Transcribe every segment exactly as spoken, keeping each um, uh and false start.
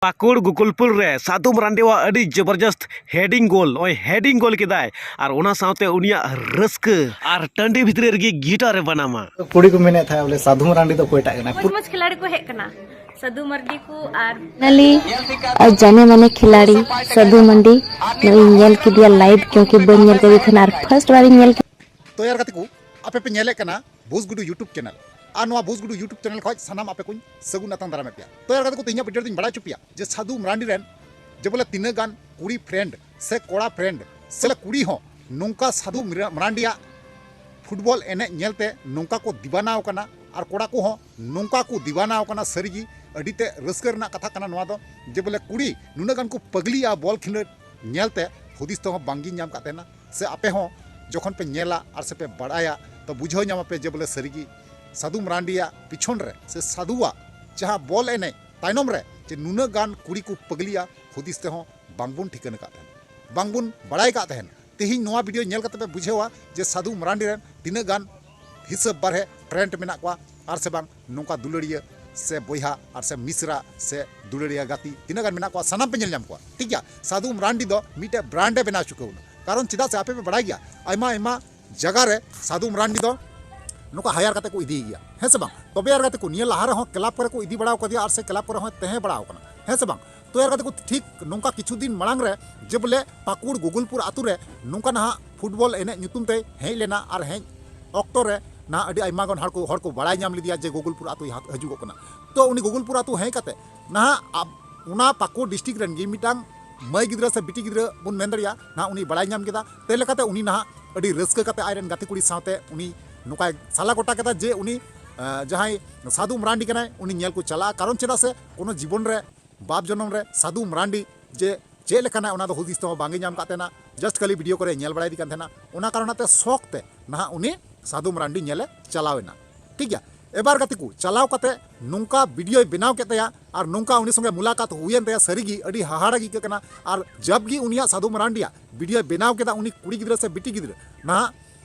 ᱯᱟᱹᱠᱩᱲ ᱜᱳᱠᱩᱞᱯᱩᱨ ᱨᱮ ᱥᱟᱹᱫᱷᱩ ᱢᱟᱨᱟᱱᱰᱤᱣᱟᱜ ᱟᱹᱰᱤ ᱡᱚᱵᱚᱨᱡᱚᱥᱛ ᱦᱮᱰᱤᱝ ᱜᱳᱞ, ᱱᱚᱜᱼᱚᱭ ᱦᱮᱰᱤᱝ ᱜᱳᱞ ᱠᱮᱫᱟᱭ᱾ ᱟᱨ ᱚᱱᱟ ᱥᱟᱶᱛᱮ ᱩᱱᱤᱭᱟᱜ ᱨᱟᱹᱥᱠᱟᱹ, ᱟᱨ ᱴᱟᱺᱰᱤ ᱵᱷᱤᱛᱨᱤ ᱨᱮᱜᱮ ᱜᱤᱴᱟᱨ ᱮ ᱵᱟᱱᱟᱢᱟ᱾ ᱠᱩᱲᱤ ᱠᱚ ᱢᱮᱱᱮᱫ ᱛᱟᱦᱮᱸᱫ ᱵᱚᱞᱮ ᱥᱟᱹᱫᱷᱩ ᱢᱟᱨᱟᱱᱰᱤ ᱫᱚ ᱚᱠᱚᱭᱴᱟᱜ ᱠᱟᱱᱟᱭ? ᱢᱚᱡᱽ ᱢᱚᱡᱽ ᱠᱷᱤᱞᱟᱲᱤ ᱠᱚ ᱦᱮᱡ ᱠᱟᱱᱟ, ᱥᱟᱹᱫᱷᱩ ᱢᱟᱨᱰᱤ ᱠᱚ ᱟᱨ ᱱᱟᱞᱤ ᱟᱨ ᱡᱟᱱᱮ ᱢᱟᱱᱮ ᱠᱷᱤᱞᱟᱲᱤ ᱥᱟᱹᱫᱷᱩ ᱢᱟᱱᱰᱤ᱾ ᱱᱚᱜᱼᱚᱭ ᱤᱧ ᱧᱮᱞ ᱠᱮᱫᱮᱭᱟ ᱞᱟᱭᱤᱵᱷ, ᱠᱤᱭᱩᱸᱠᱤ ᱵᱟᱹᱧ ᱧᱮᱞ ᱠᱟᱫᱮ ᱛᱟᱦᱮᱱᱟ ᱟᱨ ᱯᱷᱟᱨᱥᱴ ᱵᱟᱨ ᱤᱧ ᱧᱮᱞ ᱠᱮᱫᱮᱭᱟ᱾ ᱛᱚ ᱭᱟᱨ ᱜᱟᱛᱮ ᱠᱚ, ᱟᱯᱮ ᱯᱮ ᱧᱮᱞᱮᱫ ᱠᱟᱱᱟ ᱵᱩᱥ ᱜᱩᱰᱩ YouTube ᱪᱮᱱᱮᱞ᱾ ᱟᱨ ᱱᱚᱣᱟ ᱵᱩᱥ ᱜᱩᱰᱩ YouTube ᱪᱮᱱᱮᱞ ᱠᱷᱚᱱ ᱥᱟᱱᱟᱢ ᱟᱯᱮ ᱠᱚᱧ ᱥᱟᱹᱜᱩᱱ ᱟᱛᱟᱝ ᱫᱟᱨᱟᱢᱮᱫ ᱯᱮᱭᱟ᱾ ᱛᱚ ᱭᱟᱨ ᱜᱟᱛᱮ ᱠᱚ, ᱛᱮᱦᱮᱧᱟᱜ ᱵᱷᱤᱰᱤᱭᱳ ᱨᱮᱫᱚᱧ ᱵᱟᱲᱟᱭ ᱦᱚᱪᱚ ᱯᱮᱭᱟ ᱡᱮ ᱥᱟᱹᱫᱷᱩ ᱢᱟᱨᱟᱱᱰᱤ ᱨᱮᱱ ᱡᱮ ᱵᱚᱞᱮ ᱛᱤᱱᱟᱹᱜ ᱜᱟᱱ ᱠᱩᱲᱤ ᱯᱷᱨᱮᱱᱰ ᱥᱮ ᱠᱚᱲᱟ ᱯᱷᱨᱮᱱᱰ ᱥᱮ ᱠᱩᱲᱤ ᱦᱚᱸ ᱱᱚᱝᱠᱟ ᱥᱟᱹᱫᱷᱩ ᱢᱤᱨᱟ-, ᱢᱟᱨᱟᱱᱰᱤᱭᱟᱜ ᱯᱷᱩᱴᱵᱚᱞ ᱮᱱᱮᱡ ᱧᱮᱞᱛᱮ ᱱᱚᱝᱠᱟ ᱠᱚ ᱫᱤᱣᱟᱱᱟᱣ ᱠᱟᱱᱟ ᱟᱨ ᱠᱚᱲᱟ ᱠᱚᱦᱚᱸ ᱱᱚᱝᱠᱟ ᱠᱚ ᱫᱤᱣᱟᱱᱟᱣ ᱠᱟᱱᱟ᱾ ᱥᱟᱹᱨᱤᱜᱮ ᱟᱹᱰᱤ ᱛᱮ ᱨᱟᱹᱥᱠᱟᱹ ᱨᱮᱱᱟᱜ ᱠᱟᱛᱷᱟ ᱠᱟᱱᱟ ᱱᱚᱣᱟ ᱫᱚ, ᱡᱮ ᱵᱚᱞᱮ ᱠᱩᱲᱤ ᱱᱩᱱᱟᱹᱜ ᱜᱟᱱ ᱠᱚ ᱯᱟᱹᱜᱽᱞᱤᱜᱼᱟ ᱵᱚᱞ ᱠᱷᱮᱞᱳᱰ ᱧᱮᱞᱛᱮ, ᱦᱩᱫᱤᱥ ᱛᱮᱦᱚᱸ ᱵᱟᱝᱜᱤᱧ ᱧᱟᱢ ᱠᱟᱫ ᱛᱟᱦᱮᱱᱟ᱾ ᱥᱮ ᱟᱯᱮ ᱦᱚᱸ ᱡᱚᱠᱷᱚᱱ ᱯᱮ ᱧᱮᱞᱟ ᱟᱨ ᱥᱮ ᱯᱮ ᱵᱟᱲᱟᱭᱟ, ᱛᱚ ᱵᱩᱡᱷᱟᱹᱣ ᱧᱟᱢ ᱟᱯᱮ ᱡᱮ ᱵᱚᱞᱮ ᱥᱟᱹᱨᱤᱜᱮ ᱥᱟᱹᱫᱷᱩ ᱢᱟᱨᱟᱱᱰᱤᱭᱟᱜ ᱯᱤᱪᱷᱚᱱ ᱨᱮ ᱥᱮ ᱥᱟᱹᱫᱷᱩᱣᱟᱜ ᱡᱟᱦᱟᱸ ᱵᱚᱞ ᱮᱱᱮᱡ ᱛᱟᱭᱱᱚᱢ ᱨᱮ ᱡᱮ ᱱᱩᱱᱟᱹᱜ ᱜᱟᱱ ᱠᱩᱲᱤ ᱠᱚ ᱯᱟᱹᱜᱽᱞᱤᱜᱼᱟ, ᱦᱩᱫᱤᱥ ᱛᱮᱦᱚᱸ ᱵᱟᱝᱵᱚᱱ ᱴᱷᱤᱠᱟᱹᱱ ᱟᱠᱟᱫ ᱛᱟᱦᱮᱱ, ᱵᱟᱝᱵᱚᱱ ᱵᱟᱲᱟᱭ ᱟᱠᱟᱫ ᱛᱟᱦᱮᱱ᱾ ᱛᱮᱦᱮᱧ ᱱᱚᱣᱟ ᱵᱷᱤᱰᱤᱭᱳ ᱧᱮᱞ ᱠᱟᱛᱮ ᱯᱮ ᱵᱩᱡᱷᱟᱹᱣᱟ ᱡᱮ ᱥᱟᱹᱫᱷᱩ ᱢᱟᱨᱟᱱᱰᱤ ᱨᱮᱱ ᱛᱤᱱᱟᱹᱜ ᱜᱟᱱ ᱦᱤᱥᱟᱹᱵ ᱵᱟᱨᱦᱮ ᱯᱷᱨᱮᱱᱰ ᱢᱮᱱᱟᱜ ᱠᱚᱣᱟ ᱟᱨ ᱥᱮ ᱵᱟᱝ ᱱᱚᱝᱠᱟ ᱫᱩᱞᱟᱹᱲᱤᱭᱟᱹ ᱥᱮ ᱵᱚᱭᱦᱟ ᱟᱨ ᱥᱮ ᱢᱤᱥᱨᱟ ᱥᱮ ᱫᱩᱞᱟᱹᱲᱤᱭᱟᱹ ᱜᱟᱛᱮ ᱛᱤᱱᱟᱹᱜ ᱜᱟᱱ ᱢᱮᱱᱟᱜ ᱠᱚᱣᱟ, ᱥᱟᱱᱟᱢ ᱯᱮ ᱧᱮᱞ ᱧᱟᱢ ᱠᱚᱣᱟ᱾ ᱴᱷᱤᱠ ᱜᱮᱭᱟ, ᱥᱟᱹᱫᱷᱩ ᱢᱟᱨᱟᱱᱰᱤ ᱫᱚ ᱢᱤᱫᱴᱮᱡ ᱵᱨᱟᱱᱰ ᱮ ᱵᱮᱱᱟᱣ ᱪᱩᱠᱟᱹᱣ ᱮᱱᱟ᱾ ᱠᱟᱨᱚᱱ ᱪᱮᱫᱟᱜ ᱥᱮ ᱟᱯᱮ ᱯᱮ ᱵᱟᱲᱟᱭ ᱜᱮᱭᱟ, ᱟᱭᱢᱟ ᱟᱭᱢᱟ ᱡᱟᱭᱜᱟ ᱨᱮ ᱥᱟᱹᱫᱷᱩ ᱢᱟᱨᱟᱱᱰᱤ ᱫᱚ ᱱᱚᱝᱠᱟ ᱦᱟᱭᱟᱨ ᱠᱟᱛᱮ ᱠᱚ ᱤᱫᱤᱭᱮ ᱜᱮᱭᱟ, ᱦᱮᱸ ᱥᱮ ᱵᱟᱝ? ᱛᱚᱵᱮ ᱟᱨ ᱜᱟᱛᱮ ᱠᱚ, ᱱᱤᱭᱟᱹ ᱞᱟᱦᱟ ᱨᱮᱦᱚᱸ ᱠᱞᱟᱵᱽ ᱠᱚᱨᱮ ᱠᱚ ᱤᱫᱤ ᱵᱟᱲᱟ ᱟᱠᱟᱫᱮᱭᱟ ᱟᱨ ᱥᱮ ᱠᱞᱟᱵᱽ ᱠᱚᱨᱮ ᱦᱚᱸ ᱛᱟᱦᱮᱸ ᱵᱟᱲᱟ ᱟᱠᱟᱱᱟ, ᱦᱮᱸ ᱥᱮ ᱵᱟᱝ? ᱛᱚ ᱟᱨ ᱜᱟᱛᱮ ᱠᱚ, ᱴᱷᱤᱠ ᱱᱚᱝᱠᱟ ᱠᱤᱪᱷᱩ ᱫᱤᱱ ᱢᱟᱲᱟᱝ ᱨᱮ ᱡᱮ ᱵᱚᱞᱮ ᱯᱟᱹᱠᱩᱲ ᱜᱳᱠᱩᱞᱯᱩᱨ ᱟᱛᱳ ᱨᱮ ᱱᱚᱝᱠᱟ ᱱᱟᱦᱟᱜ ᱯᱷᱩᱴᱵᱚᱞ ᱮᱱᱮᱡ ᱧᱩᱛᱩᱢ ᱛᱮ ᱦᱮᱡ ᱞᱮᱱᱟ ᱟᱨ ᱦᱮᱡ ᱚᱠᱛᱚ ᱨᱮ ᱱᱟᱦᱟᱜ ᱟᱹᱰᱤ ᱟᱭᱢᱟ ᱜᱟᱱ ᱦᱚᱲ ᱠᱚ, ᱦᱚᱲ ᱠᱚ ᱵᱟᱲᱟᱭ ᱧᱟᱢ ᱞᱮᱫᱮᱭᱟ ᱡᱮ ᱜᱳᱠᱩᱞᱯᱩᱨ ᱟᱛᱳ ᱦᱤᱡᱩᱜᱚᱜ ᱠᱟᱱᱟ᱾ ᱛᱚ ᱩᱱᱤ ᱜᱳᱠᱩᱞᱯᱩᱨ ᱟᱛᱳ ᱦᱮᱡ ᱠᱟᱛᱮ ᱱᱟᱦᱟᱜ ᱟᱵ-, ᱚᱱᱟ ᱯᱟᱹᱠᱩᱲ ᱰᱤᱥᱴᱨᱤᱠᱴ ᱨᱮᱱ ᱜᱮ ᱢᱤᱫᱴᱟᱝ ᱢᱟᱹᱭ ᱜᱤᱫᱽᱨᱟᱹ ᱥᱮ ᱵᱤᱴᱤ ᱜᱤᱫᱽᱨᱟᱹ ᱵᱚᱱ ᱢᱮᱱ ᱫᱟᱲᱮᱭᱟᱜᱼᱟ, ᱱᱟᱦᱟᱜ ᱩᱱᱤ ᱵᱟᱲᱟᱭ ᱧᱟᱢ ᱠᱮᱫᱟ᱾ ᱛᱮ ᱞᱮᱠᱟᱛᱮ ᱩᱱᱤ ᱱᱟᱦᱟᱜ ᱟᱹᱰᱤ ᱨᱟᱹᱥᱠᱟᱹ ᱠᱟᱛᱮ ᱟᱡ ᱨᱮᱱ ᱜᱟᱛᱮ ᱠᱩᱲᱤ ᱥᱟᱶᱛᱮ ᱩᱱᱤ ᱱᱚᱝᱠᱟᱭ ᱥᱟᱞᱟ ᱜᱚᱴᱟ ᱠᱮᱫᱟ ᱡᱮ ᱩᱱᱤ, ᱟᱸ, ᱡᱟᱦᱟᱸᱭ ᱥᱟᱹᱫᱷᱩ ᱢᱟᱨᱟᱱᱰᱤ ᱠᱟᱱᱟᱭ, ᱩᱱᱤ ᱧᱮᱞ ᱠᱚ ᱪᱟᱞᱟᱜᱼᱟ᱾ ᱠᱟᱨᱚᱱ ᱪᱮᱫᱟᱜ ᱥᱮ ᱠᱳᱱᱳ ᱡᱤᱵᱚᱱ ᱨᱮ, ᱵᱟᱯ ᱡᱚᱱᱚᱢ ᱨᱮ ᱥᱟᱹᱫᱷᱩ ᱢᱟᱨᱟᱱᱰᱤ ᱡᱮ ᱪᱮᱫ ᱞᱮᱠᱟᱱᱟᱭ, ᱚᱱᱟ ᱫᱚ ᱦᱩᱫᱤᱥ ᱛᱮᱦᱚᱸ ᱵᱟᱝ ᱮ ᱧᱟᱢ ᱠᱟᱫ ᱛᱟᱦᱮᱱᱟ᱾ ᱡᱟᱥᱴ ᱠᱷᱟᱹᱞᱤ ᱵᱷᱤᱰᱤᱭᱳ ᱠᱚᱨᱮ ᱧᱮᱞ ᱵᱟᱲᱟᱭᱮᱫᱮ ᱠᱟᱱ ᱛᱟᱦᱮᱱᱟ᱾ ᱚᱱᱟ ᱠᱟᱨᱚᱱ ᱛᱮ ᱥᱚᱠ ᱛᱮ ᱱᱟᱦᱟᱜ ᱩᱱᱤ ᱥᱟᱹᱫᱷᱩ ᱢᱟᱨᱟᱱᱰᱤ ᱧᱮᱞᱮ ᱪᱟᱞᱟᱣ ᱮᱱᱟ᱾ ᱴᱷᱤᱠ ᱜᱮᱭᱟ, ᱮᱵᱟᱨ ᱜᱟᱛᱮ ᱠᱚ, ᱪᱟᱞᱟᱣ ᱠᱟᱛᱮ ᱱᱚᱝᱠᱟ ᱵᱷᱤᱰᱤᱭᱳᱭ ᱵᱮᱱᱟᱣ ᱠᱮᱫ ᱛᱟᱭᱟ ᱟᱨ ᱱᱚᱝᱠᱟ ᱩᱱᱤ ᱥᱚᱸᱜᱮ ᱢᱩᱞᱟᱠᱟᱛ ᱦᱩᱭᱮᱱ ᱛᱟᱭᱟ, ᱥᱟᱹᱨᱤᱜᱮ ᱟᱹᱰᱤ ᱦᱟᱦᱟᱲᱟ ᱜᱮ ᱟᱹᱭᱠᱟᱹᱜ ᱠᱟᱱᱟ᱾ ᱟᱨ ᱡᱟᱵ ᱜᱮ ᱩᱱᱤᱭᱟᱜ ᱥᱟᱹᱫᱷᱩ ᱢᱟᱨᱟᱱᱰᱤᱭᱟᱜ ᱵᱷᱤᱰᱤᱭᱳᱭ ᱵᱮᱱᱟᱣ ᱠᱮᱫᱟ, ᱩᱱᱤ ᱠᱩᱲᱤ ᱜᱤᱫᱽᱨᱟᱹ ᱥᱮ ᱵᱤᱴᱤ ᱜᱤᱫᱽᱨᱟᱹ ᱱᱟᱦᱟᱜ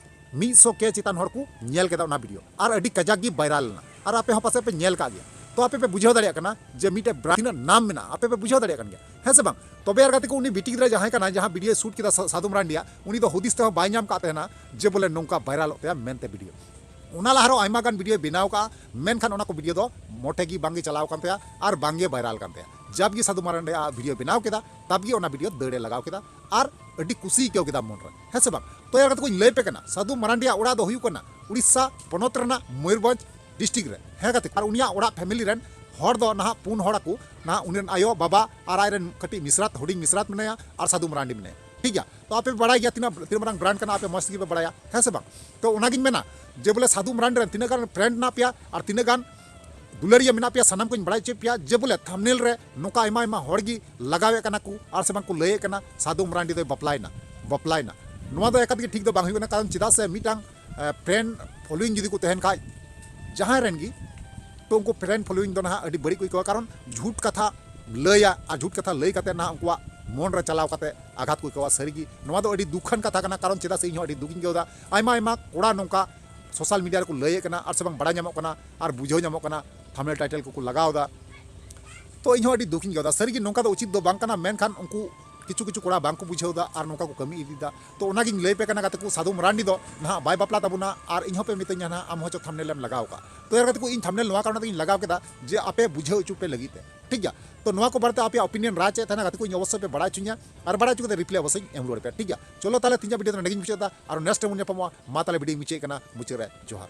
ᱢᱤᱫ ᱥᱚ ᱠᱮ ᱪᱮᱛᱟᱱ ᱦᱚᱲ ᱠᱚ ᱧᱮᱞ ᱠᱮᱫᱟ ᱚᱱᱟ ᱵᱷᱤᱰᱤᱭᱳ, ᱟᱨ ᱟᱹᱰᱤ ᱠᱟᱡᱟᱠ ᱜᱮ ᱵᱷᱟᱭᱨᱟᱞ ᱞᱮᱱᱟ, ᱟᱨ ᱟᱯᱮ ᱦᱚᱸ ᱯᱟᱥᱮᱡ ᱯᱮ ᱧᱮᱞ ᱠᱟᱜ ᱜᱮᱭᱟ᱾ ᱛᱚ ᱟᱯᱮ ᱯᱮ ᱵᱩᱡᱷᱟᱹᱣ ᱫᱟᱲᱮᱭᱟᱜ ᱠᱟᱱᱟ ᱡᱮ ᱢᱤᱫᱴᱮᱡ ᱵᱨᱟᱱᱰ ᱛᱤᱱᱟᱹᱜ ᱱᱟᱢ ᱢᱮᱱᱟᱜᱼᱟ, ᱟᱯᱮ ᱯᱮ ᱵᱩᱡᱷᱟᱹᱣ ᱫᱟᱲᱮᱭᱟᱜ ᱠᱟᱱ ᱜᱮᱭᱟ, ᱦᱮᱸ ᱥᱮ ᱵᱟᱝ? ᱛᱚᱵᱮ ᱟᱨ ᱜᱟᱛᱮ ᱠᱚ, ᱩᱱᱤ ᱵᱤᱴᱤ ᱜᱤᱫᱽᱨᱟᱹ ᱡᱟᱦᱟᱸᱭ ᱠᱟᱱᱟᱭ, ᱡᱟᱦᱟᱸ ᱵᱷᱤᱰᱤᱭᱳᱭ ᱥᱩᱴ ᱠᱮᱫᱟ ᱥᱟ-, ᱥᱟᱫᱩ ᱢᱟᱨᱟᱱᱰᱤᱭᱟᱜ, ᱩᱱᱤ ᱫᱚ ᱦᱩᱫᱤᱥ ᱛᱮᱦᱚᱸ ᱵᱟᱭ ᱧᱟᱢ ᱠᱟᱜ ᱛᱟᱦᱮᱱᱟ ᱡᱮ ᱵᱚᱞᱮ ᱱᱚᱝᱠᱟ ᱵᱷᱟᱭᱨᱟᱞᱚᱜ ᱛᱟᱭᱟ ᱢᱮᱱᱛᱮ ᱵᱷᱤᱰᱤᱭᱳ᱾ ᱚᱱᱟ ᱞᱟᱦᱟ ᱨᱮᱦᱚᱸ ᱟᱭᱢᱟ ᱜᱟᱱ ᱵᱷᱤᱰᱤᱭᱳᱭ ᱵᱮᱱᱟᱣ ᱠᱟᱜᱼᱟ, ᱢᱮᱱᱠᱷᱟᱱ ᱚᱱᱟ ᱠᱚ ᱵᱷᱤᱰᱤᱭᱳ ᱫᱚ ᱢᱚᱴᱷᱮ ᱜᱮ ᱵᱟᱝᱜᱮ ᱪᱟᱞᱟᱣ ᱠᱟᱱ ᱛᱟᱭᱟ ᱟᱨ ᱵᱟᱝᱜᱮ ᱵᱷᱟᱭᱨᱟᱞ ᱠᱟᱱ ᱛᱟᱭᱟ᱾ ᱡᱟᱵ ᱜᱮ ᱥᱟᱫᱩ ᱢᱟᱨᱟᱱᱰᱤᱭᱟᱜ ᱵᱷᱤᱰᱤᱭᱳ ᱵᱮᱱᱟᱣ ᱠᱮᱫᱟ, ᱛᱟᱵ ᱜᱮ ᱚᱱᱟ ᱵᱷᱤᱰᱤᱭᱳ ᱫᱟᱹᱲᱮ ᱞᱟᱜᱟᱣ ᱠᱮᱫᱟ ᱟᱨ ᱟᱹᱰᱤ ᱠᱩᱥᱤ ᱟᱹᱭᱠᱟᱹᱣ ᱠᱮᱫᱟ ᱢᱚᱱ ᱨᱮ, ᱦᱮᱸ ᱥᱮ ᱵᱟᱝ? ᱛᱚ ᱭᱟᱨ ᱜᱟᱛᱮ ᱠᱚᱧ ᱞᱟᱹᱭ ᱯᱮ ᱠᱟᱱᱟ, ᱥᱟᱫᱩ ᱢᱟᱨᱟᱱᱰᱤᱭᱟᱜ ᱚᱲᱟᱜ ᱫᱚ ᱦᱩᱭᱩᱜ ᱠᱟᱱᱟ ᱩᱲᱤᱥᱥᱟ ᱯᱚᱱᱚᱛ ᱨᱮᱱᱟᱜ ᱢᱚᱭᱩᱨᱵᱷᱚᱸᱡᱽ ᱰᱤᱥᱴᱨᱤᱠᱴ ᱨᱮ, ᱦᱮᱸ ᱜᱟᱛᱮ ᱠᱚ᱾ ᱟᱨ ᱩᱱᱤᱭᱟᱜ ᱚᱲᱟᱜ ᱯᱷᱮᱢᱤᱞᱤ ᱨᱮᱱ ᱦᱚᱲ ᱫᱚ ᱱᱟᱦᱟᱜ ᱯᱩᱱ ᱦᱚᱲ ᱟᱠᱚ, ᱱᱟᱦᱟᱜ ᱩᱱᱤ ᱨᱮᱱ ᱟᱭᱳ, ᱵᱟᱵᱟ ᱟᱨ ᱟᱡ ᱨᱮᱱ ᱠᱟᱹᱴᱤᱡ ᱢᱤᱥᱨᱟᱛ, ᱦᱩᱰᱤᱧ ᱢᱤᱥᱨᱟᱛ ᱢᱮᱱᱟᱭᱟ ᱟᱨ ᱥᱟᱫᱩ ᱢᱟᱨᱟᱱᱰᱤ ᱢᱮᱱᱟᱭᱟ, ᱴᱷᱤᱠ ᱜᱮᱭᱟ᱾ ᱛᱚ ᱟᱯᱮ ᱯᱮ ᱵᱟᱲᱟᱭ ᱜᱮᱭᱟ ᱛᱤᱱᱟᱹᱜ, ᱛᱤᱱᱟᱹᱜ ᱢᱟᱨᱟᱝ ᱵᱨᱟᱱᱰ ᱠᱟᱱᱟ, ᱟᱯᱮ ᱢᱚᱡᱽ ᱛᱮᱜᱮ ᱯᱮ ᱵᱟᱲᱟᱭᱟ, ᱦᱮᱸ ᱥᱮ ᱵᱟᱝ? ᱛᱚ ᱚᱱᱟᱜᱤᱧ ᱢᱮᱱᱟ ᱡᱮ ᱵᱚᱞᱮ ᱥᱟᱫᱩ ᱢᱟᱨᱟᱱᱰᱤ ᱨᱮᱱ ᱛᱤᱱᱟᱹᱜ ᱜᱟᱱ ᱯᱷᱨᱮᱱᱰ ᱢᱮᱱᱟᱜ ᱯᱮᱭᱟ ᱟᱨ ᱛᱤᱱᱟᱹᱜ ᱜᱟᱱ ᱫᱩᱞᱟᱹᱲᱤᱭᱟᱹ ᱢᱮᱱᱟᱜ ᱯᱮᱭᱟ, ᱥᱟᱱᱟᱢ ᱠᱚᱧ ᱵᱟᱲᱟᱭ ᱦᱚᱪᱚᱭᱮᱫ ᱯᱮᱭᱟ ᱡᱮ ᱵᱚᱞᱮ ᱛᱷᱟᱢᱵᱽᱱᱮᱞ ᱨᱮ ᱱᱚᱝᱠᱟ ᱟᱭᱢᱟ ᱟᱭᱢᱟ ᱦᱚᱲ ᱜᱮ ᱞᱟᱜᱟᱣᱮᱫ ᱠᱟᱱᱟ ᱠᱚ ᱟᱨ ᱥᱮ ᱵᱟᱝ ᱠᱚ ᱞᱟᱹᱭᱮᱫ ᱠᱟᱱᱟ ᱥᱟᱫᱩ ᱢᱟᱨᱟᱱᱰᱤ ᱫᱚᱭ ᱵᱟᱯᱞᱟᱭᱮᱱᱟ, ᱵᱟᱯᱞᱟᱭᱮᱱᱟ᱾ ᱱᱚᱣᱟ ᱫᱚ ᱮᱠᱟᱞ ᱜᱮ ᱴᱷᱤᱠ ᱫᱚ ᱵᱟᱝ ᱦᱩᱭᱩᱜ ᱠᱟᱱᱟ, ᱠᱟᱨᱚᱱ ᱪᱮᱫᱟᱜ ᱥᱮ ᱢᱤᱫᱴᱟᱝ ᱯᱷᱨᱮᱱᱰ ᱯᱷᱚᱞᱳᱭᱤᱝ ᱡᱩᱫᱤ ᱠᱚ ᱛᱟᱦᱮᱱ ᱠᱷᱟᱡ ᱡᱟᱦᱟᱸᱭ ᱨᱮᱱ ᱜᱮ, ᱛᱚ ᱩᱱᱠᱩ ᱯᱷᱨᱮᱱᱰ ᱯᱷᱚᱞᱳᱭᱤᱝ ᱫᱚ ᱱᱟᱦᱟᱜ ᱟᱹᱰᱤ ᱵᱟᱹᱲᱤᱡ ᱠᱚ ᱟᱹᱭᱠᱟᱹᱣᱟ, ᱠᱟᱨᱚᱱ ᱡᱷᱩᱴ ᱠᱟᱛᱷᱟ ᱞᱟᱹᱭᱟ ᱟᱨ ᱡᱷᱩᱴ ᱠᱟᱛᱷᱟ ᱞᱟᱹᱭ ᱠᱟᱛᱮ ᱱᱟᱦᱟᱜ ᱩᱱᱠᱩᱣᱟᱜ ᱢᱚᱱ ᱨᱮ ᱪᱟᱞᱟᱣ ᱠᱟᱛᱮ ᱟᱜᱷᱟᱛ ᱠᱚ ᱟᱹᱭᱠᱟᱹᱣᱟ᱾ ᱥᱟᱹᱨᱤᱜᱮ ᱱᱚᱣᱟ ᱫᱚ ᱟᱹᱰᱤ ᱫᱩᱠᱷᱟᱱ ᱠᱟᱛᱷᱟ ᱠᱟᱱᱟ, ᱠᱟᱨᱚᱱ ᱪᱮᱫᱟᱜ ᱥᱮ ᱤᱧ ᱦᱚᱸ ᱟᱹᱰᱤ ᱫᱩᱠᱤᱧ ᱟᱹᱭᱠᱟᱹᱣ ᱮᱫᱟ᱾ ᱟᱭᱢᱟ ᱟᱭᱢᱟ ᱠᱚᱲᱟ ᱱᱚᱝᱠᱟ ᱥᱳᱥᱟᱞ ᱢᱤᱰᱤᱭᱟ ᱨᱮᱠᱚ ᱞᱟᱹᱭᱮᱫ ᱠᱟᱱᱟ ᱟᱨ ᱥᱮ ᱵᱟᱝ ᱵᱟᱲᱟᱭ ᱧᱟᱢᱚᱜ ᱠᱟᱱᱟ ᱟᱨ ᱵᱩᱡᱷᱟᱹᱣ ᱧᱟᱢᱚᱜ ᱠᱟᱱᱟ, ᱛᱷᱟᱢᱵᱽᱱᱮᱞ ᱴᱟᱭᱴᱮᱞ ᱠᱚᱠᱚ ᱞᱟᱜᱟᱣ ᱮᱫᱟ᱾ ᱛᱚ ᱤᱧ ᱦᱚᱸ ᱟᱹᱰᱤ ᱫᱩᱠᱤᱧ ᱟᱹᱭᱠᱟᱹᱣ ᱮᱫᱟ᱾ ᱥᱟᱹᱨᱤᱜᱮ ᱱᱚᱝᱠᱟ ᱫᱚ ᱩᱪᱤᱛ ᱫᱚ ᱵᱟᱝ ᱠᱟᱱᱟ, ᱢᱮᱱᱠᱷᱟᱱ ᱩᱱᱠᱩ ᱠᱤᱪᱷᱩ ᱠᱤᱪᱷᱩ ᱠᱚᱲᱟ ᱵᱟᱝ ᱠᱚ ᱵᱩᱡᱷᱟᱹᱣ ᱮᱫᱟ ᱟᱨ ᱱᱚᱝᱠᱟ ᱠᱚ ᱠᱟᱹᱢᱤ ᱤᱫᱤᱭᱮᱫᱟ᱾ ᱛᱚ ᱚᱱᱟᱜᱤᱧ ᱞᱟᱹᱭ ᱯᱮ ᱠᱟᱱᱟ ᱜᱟᱛᱮ ᱠᱚ, ᱥᱟᱫᱷᱩ ᱢᱟᱨᱟᱱᱰᱤ ᱫᱚ ᱱᱟᱦᱟᱜ ᱵᱟᱭ ᱵᱟᱯᱞᱟ ᱛᱟᱵᱚᱱᱟ ᱟᱨ ᱤᱧ ᱦᱚᱸᱯᱮ ᱢᱤᱛᱟᱹᱧᱟ ᱱᱟᱦᱟᱜ ᱟᱢ ᱦᱚᱸ ᱪᱚ ᱛᱷᱟᱢᱵᱽᱱᱮᱞ ᱮᱢ ᱞᱟᱜᱟᱣ ᱠᱟᱜ᱾ ᱛᱚ ᱭᱟᱨ ᱜᱟᱛᱮ ᱠᱚ, ᱤᱧ ᱛᱷᱟᱢᱵᱽᱱᱮᱞ ᱱᱚᱣᱟ ᱠᱟᱨᱚᱱ ᱛᱮᱜᱤᱧ ᱞᱟᱜᱟᱣ ᱠᱮᱫᱟ ᱡᱮ ᱟᱯᱮ ᱵᱩᱡᱷᱟᱹᱣ ᱦᱚᱪᱚ ᱯᱮ ᱞᱟᱹᱜᱤᱫ ᱛᱮ, ᱴᱷᱤᱠ ᱜᱮᱭᱟ? ᱛᱚ ᱱᱚᱣᱟ ᱠᱚ ᱵᱟᱨᱮᱛᱮ ᱟᱯᱮᱭᱟᱜ ᱚᱯᱤᱱᱤᱭᱚᱱ ᱨᱟᱭ ᱪᱮᱫ ᱛᱟᱦᱮᱱᱟ ᱜᱟᱛᱮ ᱠᱚ, ᱤᱧ ᱚᱵᱚᱥᱥᱳᱭ ᱯᱮ ᱵᱟᱲᱟᱭ ᱦᱚᱪᱚᱧᱟ ᱟᱨ ᱵᱟᱲᱟᱭ ᱦᱚᱪᱚ ᱠᱟᱛᱮ ᱨᱤᱯᱞᱟᱭ ᱚᱵᱚᱥᱥᱳᱭ ᱤᱧ ᱮᱢ ᱨᱩᱣᱟᱹᱲ ᱟᱯᱮᱭᱟ, ᱴᱷᱤᱠ ᱜᱮᱭᱟ? ᱪᱚᱞᱚ ᱛᱟᱦᱚᱞᱮ ᱛᱮᱦᱮᱧᱟᱜ ᱵᱷᱤᱰᱤᱭᱳ ᱫᱚ ᱱᱚᱸᱰᱮ ᱜᱤᱧ ᱢᱩᱪᱟᱹᱫ ᱮᱫᱟ, ᱟᱨ ᱱᱮᱠᱥᱴ ᱴᱟᱭᱤᱢ ᱵᱚᱱ ᱧᱟᱯᱟᱢᱚᱜᱼᱟ᱾ ᱢᱟ ᱛᱟᱦᱚᱞᱮ ᱵᱷᱤᱰᱤᱭᱳᱧ ᱢᱩᱪᱟᱹᱫ ᱠᱟᱱᱟ, ᱢᱩᱪᱟᱹᱫ ᱨᱮ ᱡᱚᱦᱟᱨ᱾